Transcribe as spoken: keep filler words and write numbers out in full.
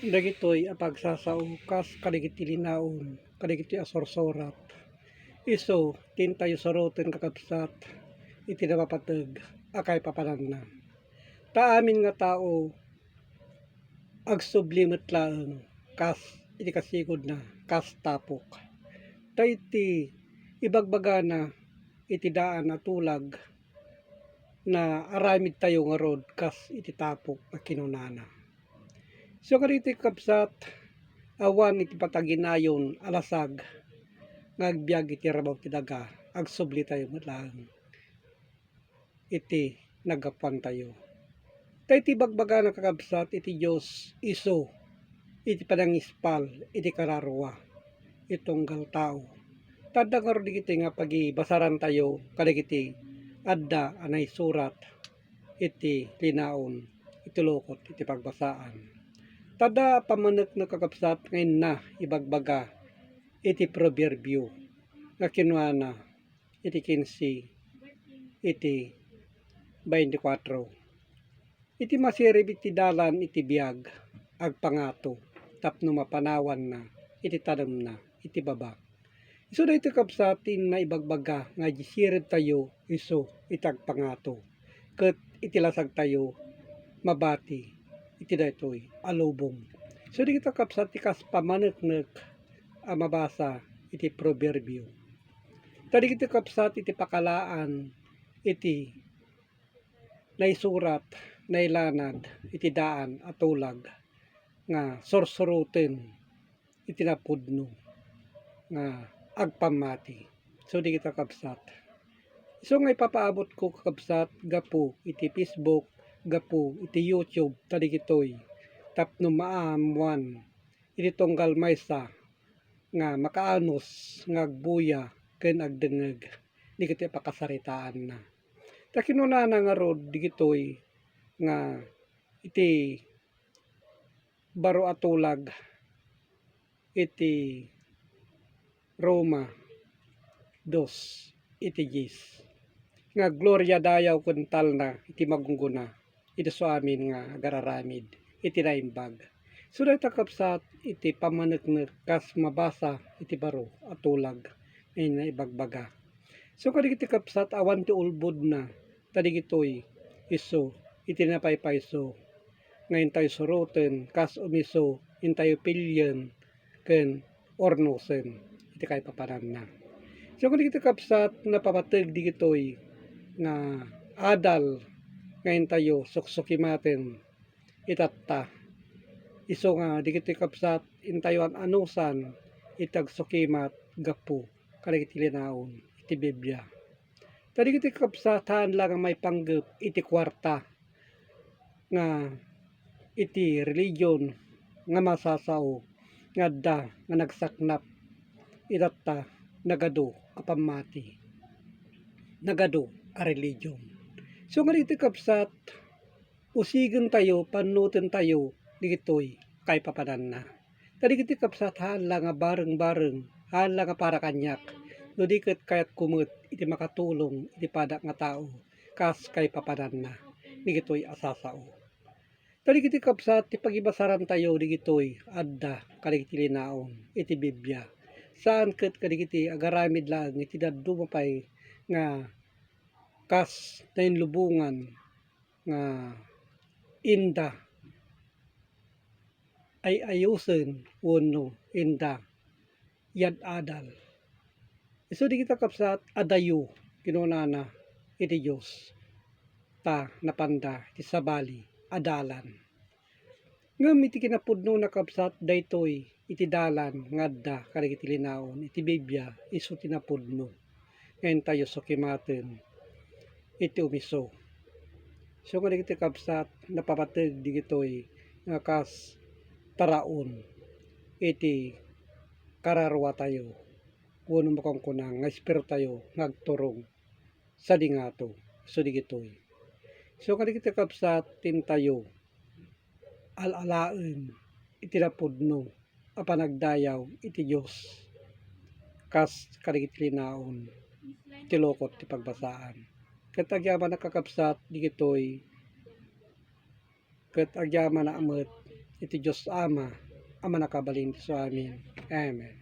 Dagitoy a pagsasao kas kadagiti linaon, kadagitoy a sursurat, isu ti intayo suroten, kakabsat, iti napapateg a kaipapananna. Ta amin nga tao, agsubli met laeng kas iti kasigudna, kas tapok. Ta iti ibagbagana iti daan a tulag, naaramidtayo ngarud kas iti tapok a kinunana. So, kadagitoy, kabsat, awan iti pataginayon a lasag nga agbiag iti rabaw ti daga, agsublitayo met laeng iti naggapuantayo. Ta iti bagbagana, kakabsat, iti Dios isu iti panangispal iti kararua iti tunggal tao. Ta adda ngarud dagiti nga pagibasarantayo kadagiti adda a naisurat iti linaon, iti lukot iti pagbasaan. Ta adda pammaneknek, kakabsat, nga inna ibagbaga iti Proverbio nga kinunana iti kinse, iti baintikwatro. Iti masirib iti dalan iti biag, agpangato tapno mapanawanna iti tanemna iti baba. Isu daytoy, kabsat, ti inna ibagbaga nga idi siribtayo isu iti agpangato, ket iti lasagtayo mabati iti daytoy a lubong. Isu dagitoy, kabsat, ti kas pammaneknek a mabasa iti Proverbio. Ta dagitoy, kabsat, iti pakalaan iti naisurat, nailanad iti daan a tulag nga sursuroten iti napudno nga agpammati. So, dagitoy, kabsat, isu nga ipapaabutko, kakabsat, gapu iti Facebook, gapu iti YouTube, ta dagitoy tapno maammoan iti tunggal maysa nga makaanus nga agbuya ken agdengngeg dagitoy a pakasaritaanna. Ta kinunana ngarud dagitoy nga iti baro a tulag iti Roma dos iti dies, nga gloria, dayaw ken talna iti magunggona iti isu amin nga agararamid iti naimbag. So, dayta, kabsat, iti pammaneknek kas mabasa iti baro a tulag nga inna ibagbaga. So, kadagiti, kabsat, awan ti ulbodna, ta dagitoy isu iti napaypayso nga intayo suroten kas umiso, intayo pilien ken urnosen iti kaipapananna. So, kadagiti, kabsat, napapateg dagitoy nga adal nga intayo suksukimaten itatta. Isu nga dagitoy, kabsat, intayo an-anusan iti agsukimat gapu kadagiti linaon iti Biblia. Ta dagitoy, kabsat, haan la nga maipanggep iti kuarta nga iti religion nga masasao nga adda nga nagsaknap itatta, nagadu a pammati, nagadu a religion. So, nga dagitoy, kabsat, usigentayo, pannutentayo dagitoy kaipapananna. Ta dagitoy, kabsat, haan la nga bareng-bareng, haan la nga para kaniak, no di ket kayatko met iti makatulong iti padak nga tao kas kaipapananna dagitoy a sasao. Ta dagitoy, kabsat, ti pagibasarantayo dagitoy adda kadagiti linaon iti Biblia. Saan ket kadagiti agaramid laeng iti dadduma pay nga kas nainlubongan nga inda ay-ayosen wenno inda yad-adal. Isu dagita, kabsat, adayo kinunana iti Dios, ta napanda iti sabali a dalan. Ngem iti kinapudnona, kabsat, daytoy iti dalan nga adda kadagiti linaon iti Biblia, isu ti napudno nga intayo sukimaten iti umiso. So, nga dagiti, kabsat, napapateg dagitoy nga kas taraon iti kararuatayo, wenno makunkuna nga espiritayo nga agturong sadi ngato. So, dagitoy. So, nga dagiti, kabsat, ti intayo al-alaen iti napudno a panagdayaw iti Dios kas kadagiti linaon ti lukot ti pagbasaan. Ket agyamanak, kakabsat, dagitoy, ket agyamanak met iti Dios Ama a mannakabalin iti isuamin. Amen.